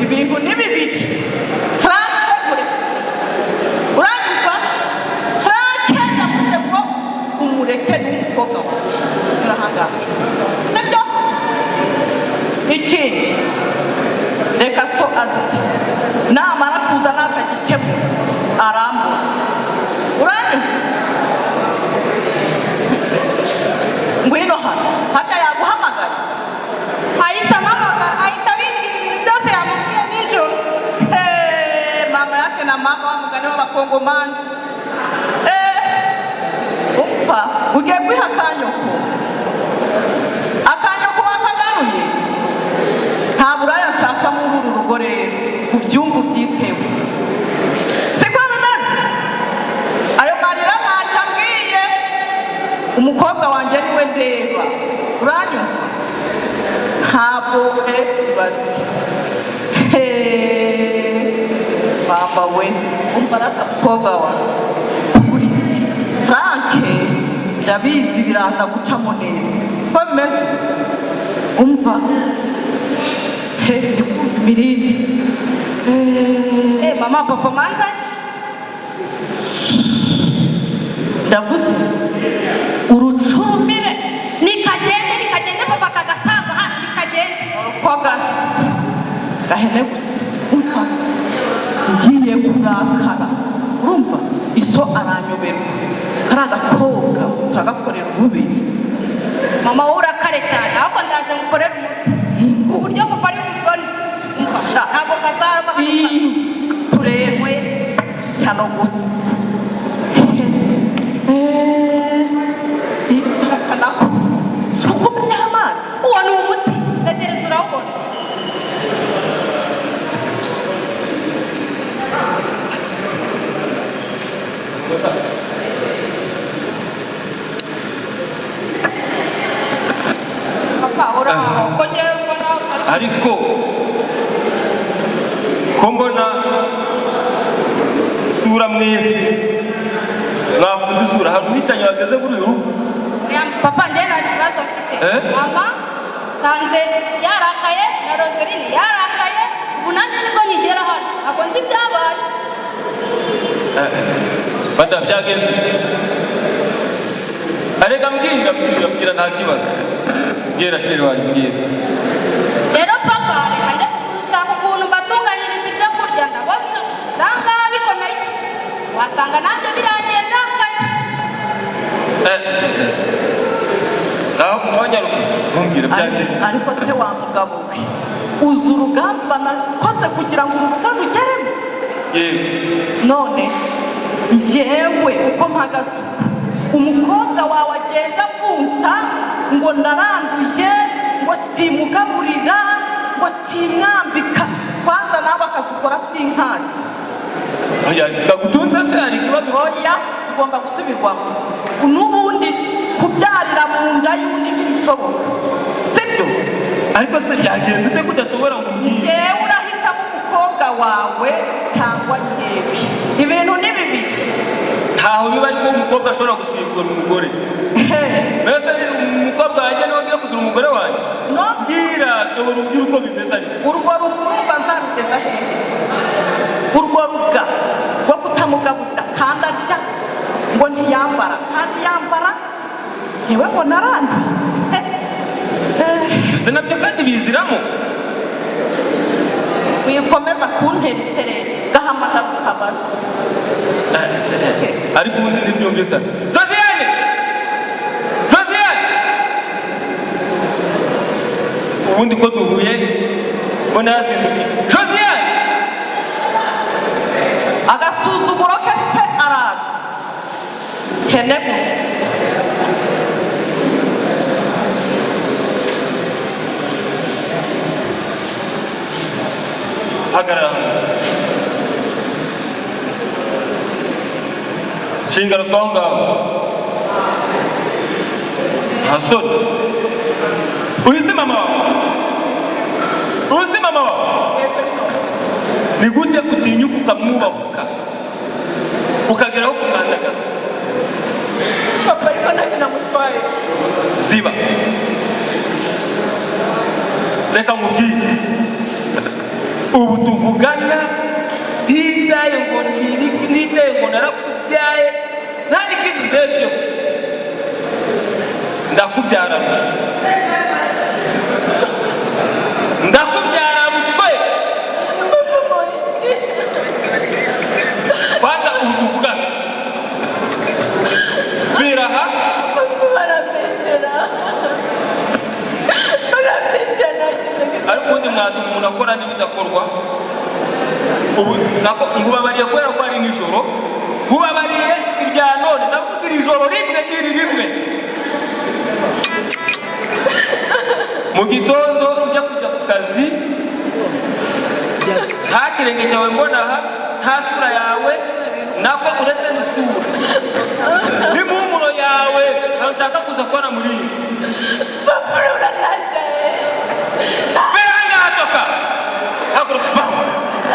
Ibintu ni bibiri. Frank, mureke. Uranyumva, Frank? Navuze ngo umureke n'umukobwa wawe urahangaha, sibyo? Ikindi, reka so azi namara kuza nakagikemura arambura. Uranyumva? Ngwino hano. Harya yaguhamagaye? Ahise ampamagara, ahita abimbwira ibintu byose yamubwiye nijoro. Hey, mama yake na mama wa mugani w'Abakongomani. Upfa ugiye kwiha akanyoko, akanyoko wakagaruye. Nta buraya nshaka muri uru rugo rero, ubyumve, ubyitewe, siko bimeze? Ayo marira ntacyo ambwiye. Umukobwa wanjye niwe ndeba. Uranyumva? Ntabwo bati mama we. Umva arata, mukobwa wawe polisi Frank, ndabizi biraza gucamo neza, siko bimeze? Umva he, ndi kumva imirindi. Eh, mama, papa manzaje. Ndavuze urucumire. Nikagende, nikagende papa akagasanga hano, nikagende. Uko gasa gahene gusa. Umva, ngiye kurakara. Urumva iso aranyoberwa. Kari agakobwa turagakorera ububi. Mama, wowe urakare cyane, ahubwo ndaje ngukorere umuti ku buryo papa ari bubibone. Umva, ntabwo kazaba hano. Ih, turebe cyano gusa nako tugumye amazi. Uwo ni umuti, tegereza urawubona. Papa, uraho ko ngewe mbona? Ariko ko mbona sura mwese mwafunze isura, hari umwicanyi wageze muri uyu rugo? Oya, papa, njye nta kibazo mfite. Eh? Mama nsanze yarakaye na Roseline yarakaye. Ubu nanjye nibwo nkigera hano, ntabwo nzi ibyabaye. Bata byagenze bite? Areka, mbwira, mbwira, mbwira, nta kibazo. Mbwira, chéri wanjye, mbwira. Rero papa, reka njye gushaka ukuntu mbatunganyiriza ibyo kurya. Ndabona nsanga bikomeye, wasanga nanjye birangiye ndakaye. Ngaho ngaho, nyaruka ntumbwire byagenze. Ariko se wa mugabo we, uzi urugamba nakoze kugira ngo urugo rugeremo? Yego. None njyewe uko mpagaze uku, umukobwa wawe agenda avunsa ngo naranduye, ngo simugaburira, ngo simwambika. Kwanza nawe akazi ukora sinkazi. Oya, zikagutunze se hari ikibazo? Oya, ugomba gusubirwamo. N'ubundi kubyarira mu nda y'undi ntibishoboka, sibyo? Ariko se byagenze ute kudatobora ngo umbwire? Njyewe urahitamo umukobwa wawe cyangwa njyewe. Ibintu ni bibiri. Ntaho biba, ariko umukobwa ashobora gusimbura umugore. Mbese umukobwa wanjye niwe ngiye kugira umugore wanjye? No. Mbwira, tobora umbwire uko bimeze ariko. Urwo rugurumba nzarugeza hehe? Urwo ruga rwo kutamugaburira kandi arya, ngo ntiyambara kandi yambara, njyewe ngo naranduye. Gusa nabyo kandi biziramo. Wikomeza kuntera isereri, gahamagara ukabaza. Ariko ubundi ntibyumvikana. Josiane, Josiane, ubundi ko duhuye mbona yazindukiye? Josiane! Agasuzuguro ke se araza hene gusa. Hagarara hano, nshingano twaho ngaho. Nta soni? Uyu si mama wawe? Uyu si mama wawe? Ni gute utinyuka ukamwubahuka ukageraho kumwandagaza? Papa, ariko ntacyo namutwaye. Ziba! Reka nkubwire. Ubu tuvugana ntitaye ngo ntibiki, ntitaye ngo narakubyaye, nta n'ikindi ndebyeho, ndakubyara ruswa, ndakubyara rutwe. Kwanza ubu tuvugana biraha. Barambeshyera, barambeshyera. Ariko ubundi mwatuma umuntu akora n'ibidakorwa. Ubu nako nkubabariye kubera ko ari nijoro, nkubabariye irya none, ndavuga iri joro rimwe, iri rimwe. Mu gitondo ujya kujya ku kazi, nta kirenge cyawe mbona aha, nta sura yawe, nako uretse n'isura n'impumuro yawe ntabwo nshaka kuza kubona muri iyi. Papa, urarakaye. Birangatoka, haguruka, vaho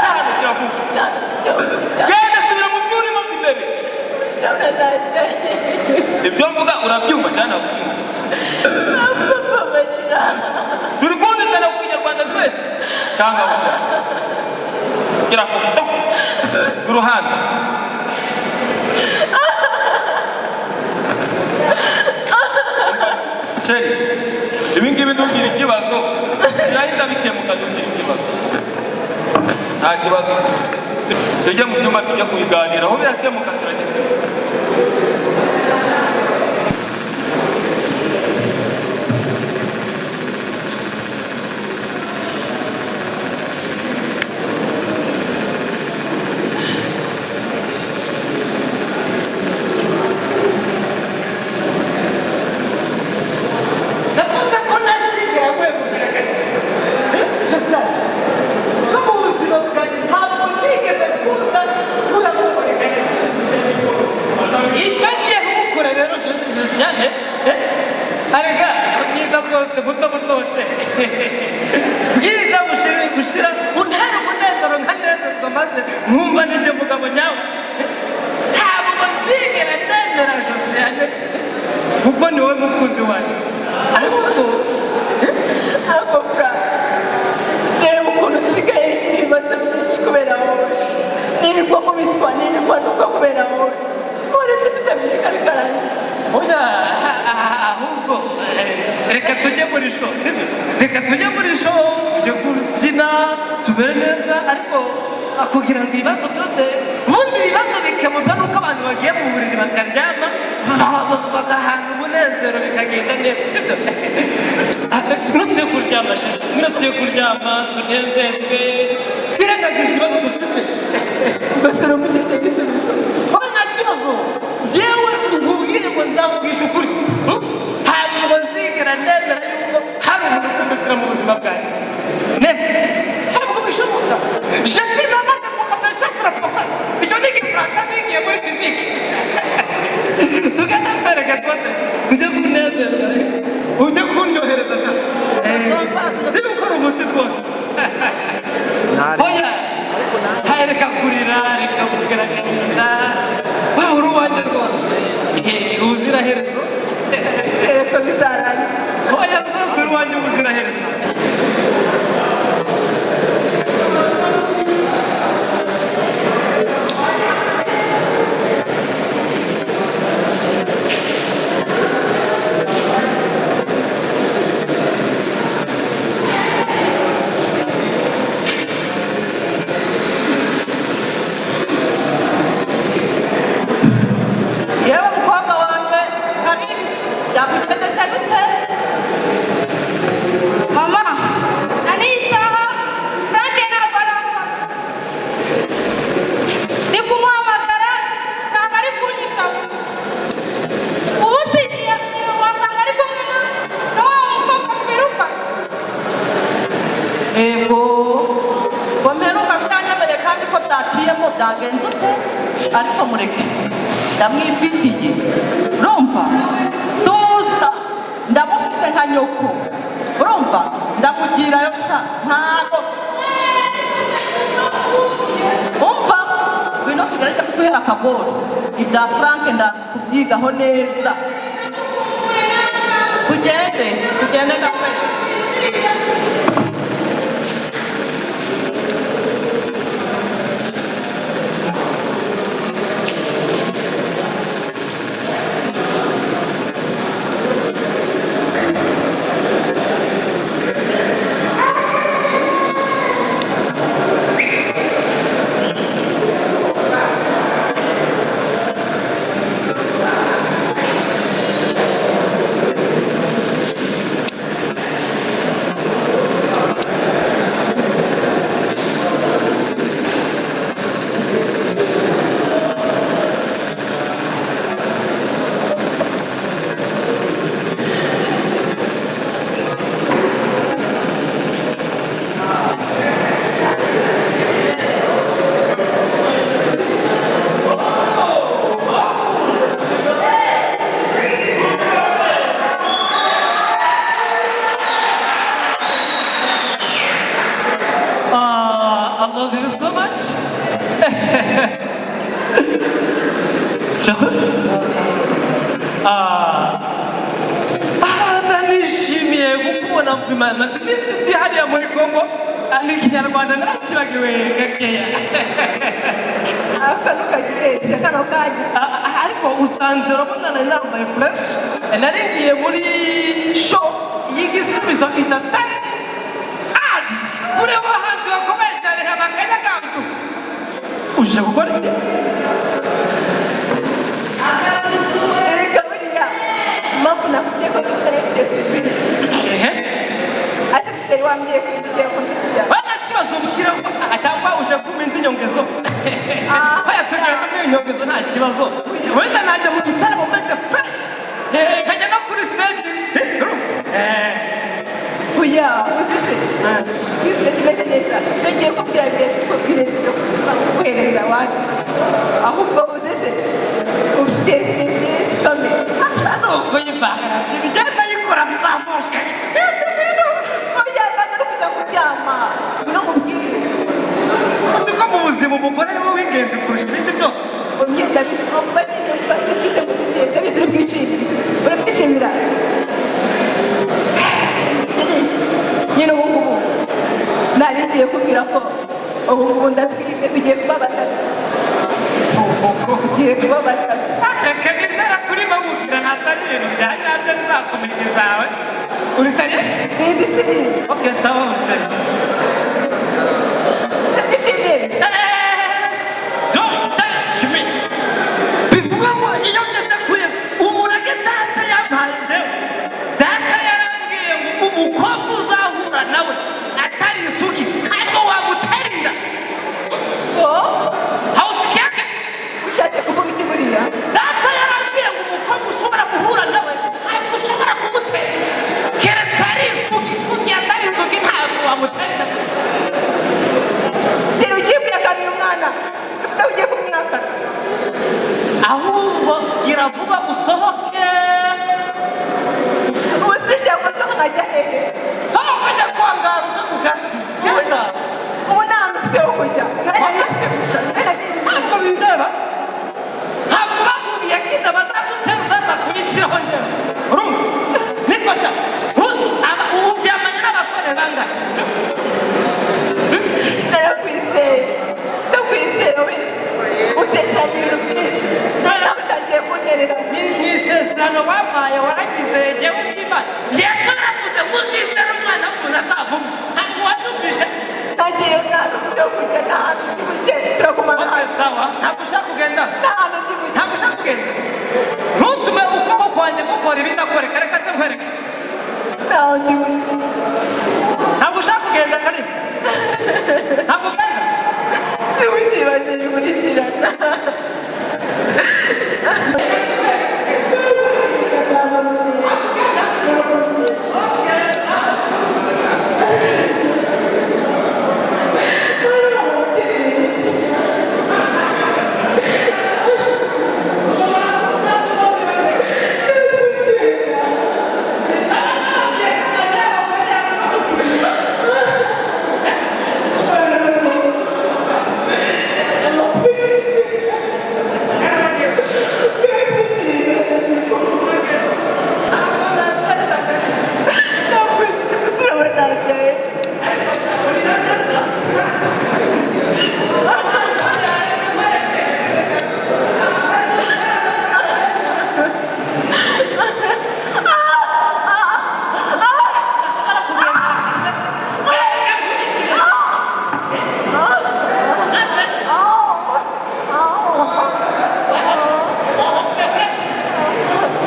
cyane, kiravuga. Genda, subira mu byo urimo imbere. Urarakaye. Ibyo mvuga urabyumva cyane, ntabwo ubyumva? Papa, barira. Turi kumvikana ku Kinyarwanda twese cyangwa kiravuga ku ruhande? Chéri, ibi ngibi ntugire ikibazo, birahita bikemuka. Ntugire ikibazo, nta kibazo. Tujye mu cyumba, tujye kubiganiraho, birakemuka, turagenda. Navuze ko ntazigera nkwegukira sasa no mu buzima bwanjye ntabwo nigeze nkunda uramuboneka. Icyo ngiye kumukora rero, Josiane, arega bwiza bwose, buto butoshe, bwiza bushira gushira, untera umunezero nkanezerwa maze nkumva nibyo mugabo nyawe. Ntabwo nzigera nemera Josiane, kuko ni wowe mukunzi wanjye, ariko Ariko Fra, reba ukuntu nsigaye ngira ibibazo byinshi kubera wowe. Nirirwa nkubitwa, nirirwa ntukwa kubera wowe. Uretse tutabireka bikarangira. Oya, ahubwo reka tujye muri show, sibyo? Reka tujye muri show, tujye kubyina, tumere neza, ariko kugira ngo ibibazo byose, ubundi ibibazo bikemurwa n'uko abantu bagiye mu buriri bakaryama, bagahanga umunezero, bikagenda neza, sibyo? Ngwino tujye kuryama, chéri, ngwino tujye kuryama, tunezerwe, twirengagize ibibazo dufite. Gusa urumva icyo gisubizo? Wowe nta kibazo, yewe nkubwire ngo nzavugisha ukuri. Ntabwo nzigera nemera yuko hari umuntu ukundukira mu buzima bwanjye. Never, ntabwo bishoboka. Je suis maman de professeur, je serai prophète. Icyo ni Igifaransa nigiye muri physique. Tugenda twereka rwose, tujye kunezerwa, ujye kundyohereza sha, tujye gukora umuti rwose. Oya, hayi, reka kurira, reka kugaragaza wa uri uwanjye rwose ubuziraherezo. Reka bizarangira. Oya, rwose uri uwanjye ubuziraherezo. Yewe mukobwa wanjye Karim, byakugendekeye bite? Mama, na n'iyi saha Frank ntabwo aramfata. Ndi kumuhamagara ntabwo ari kunyitaba. Ubu sigiye wasanga ari kumwe na wa mukobwa twiruka. Ego, ngo mperuka byanyemereye kandi ko byaciyemo, byagenze ute? Ariko mureke, ndamwifitiye. Urumva, tuza, ndamufite nka nyoko. Urumva, ndamugirayo sha, ntabwo umva. Ngwino tugereke kuguhera akagori. Ibya Frank ndakubyigaho neza. Tugende, tugende, ndakwereka. I love you so much. Chérie. Ndanishimiye kukubona, maze iminsi ndi hariya muri Kongo, n'ikinyarwanda narakibagiwe gakeya. Akantu kagireshya kano kanya. Ariko usanze urabona nari nambaye fresh, nari ngiye muri show y'Igisubizo Entertainment Art, kureba abahanzi bakomeye cyane nka Bakanya Gamtu. Uje gukora iki? Erega buriya impamvu nakubwiye ko tutari mfite surprise, Ehe. ariko tutari wambwiye ko tugiye kuzijya. Bana kibazo ubwira ko cyangwa uje kumpa indi nyongezo? Oya, tugenda muri nyongezo, nta kibazo. Wenda najya mu gitaramo meze fresh, nkajya no kuri stage. Oya, uzi se twese tumeze neza, tugiye kubwira birenze uko birenze ibyo kuguhereza wacu. Ahubwo uzi se ufite surprise ikomeye. Nuko yivanga igenda yikora muzamoshe. Oya, ntabwo ari kujya kuryama, ngwino nkubwire. Uzi ko mu buzima umugore niwe w'ingenzi kurusha ibindi byose? Umwe ndabizi ko kuba nyine kuba surprise ngufitiye, ndabizi uri bwishimire, urabyishimira. Nyine ubu ngubu nari ngiye kubwira ko ubu ngubu ndatwite, tugiye kuba batatu, tugiye kuba batatu. Reka nizera kuri mamukira ntasari ibintu bya nyabyo bizakomereka zawe. Uri sérieux? Ndi sérieux. Ok, sawa, uri sérieux. Ndabyishimiye. Don't touch me. Bivuga ngo iyo ngeze kure umurage data yampaye njyewe, data yarambwiye ngo umukobwa uzahura nawe atari isugi ntabwo wamutera inda. Oh, hausikiake? Ushatse kuvuga iki buriya? Data yarambwiye ngo umukobwa ushobora guhura nawe ntabwo ushobora kumutera inda keretse ari isugi. Mu gihe atari isugi ntabwo wamutera inda. Kera ugiye kwihakana uyu mwana, ufite ugiye kumwihakana. Ahubwo gira vuba usohoke. Ubu se ushaka ko nkajya hehe? Sohoka ujya kwangara ujya ku gasi, genda. Ubu nta hantu ufite ho kujya. Ntabwo bindeba, ntabwo bakubwiye ko inda bazagutera uzaza kubikiraho njyewe. Urumva niko sha ubu byamanye n'abasore bangahe? Narakwizeye, ndakwizeye wese, utekeranya ibintu byinshi, noneho utangiye kunterera. Ni isezerano wampaye, warakizeye njyewe n'Imana. Yesu yaravuze ngo uzizere umwana w'umuntu azavamo. Ntabwo wabyumvise? Ntagiye, nta hantu ufite ho kujya, nta hantu ndi buke, turagumana Ok, hano. sawa, ntabwo ushaka kugenda? Nta hantu ndi buke. Ntabwo ushaka kugenda? Ntutume ukuboko kwanjye gukora ibidakoreka. Reka nze nkwereke. Nta hantu ndi buke. Ntabwo ushaka kugenda kare? Ntabwo ugenda? Ntibukibaze bikurikirana.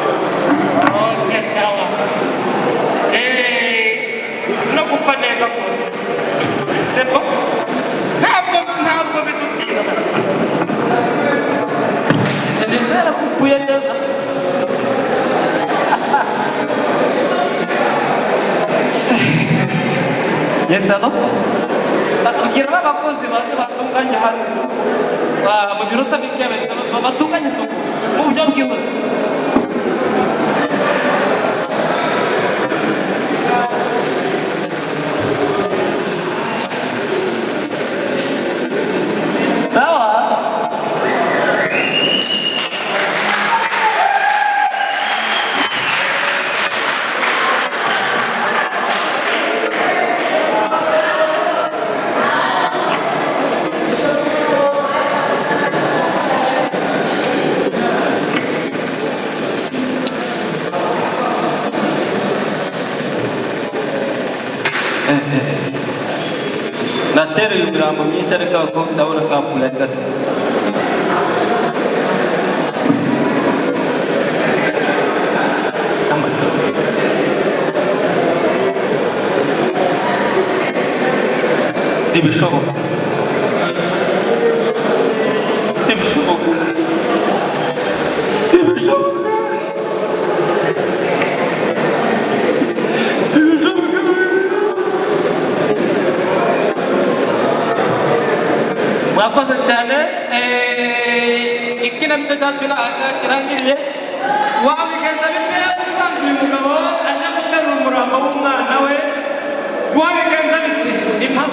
Ok, sawa. No gupfa neza rwose. C'est bon? Ntabwo bidutinza. Nizera ko upfuye neza. Yes, hello? Batubwira ba bakozi baze batunganye hano isuku. Mu minota mike batunganye isuku mu buryo bwihuse. Nateruye imirambo myinshi, ariko ako ndabona kapfuye ari gato. Ntibishoboka, ntibishoboka, ntibishoboka, ntibishoboka. Mwakoze cyane. Ikinamico cyacu ntabwo kirangiriye. Wabigenza bite usanze uyu mugabo aje guterura umurambo w'umwana we? Wabigenza bite? Ni puzzle.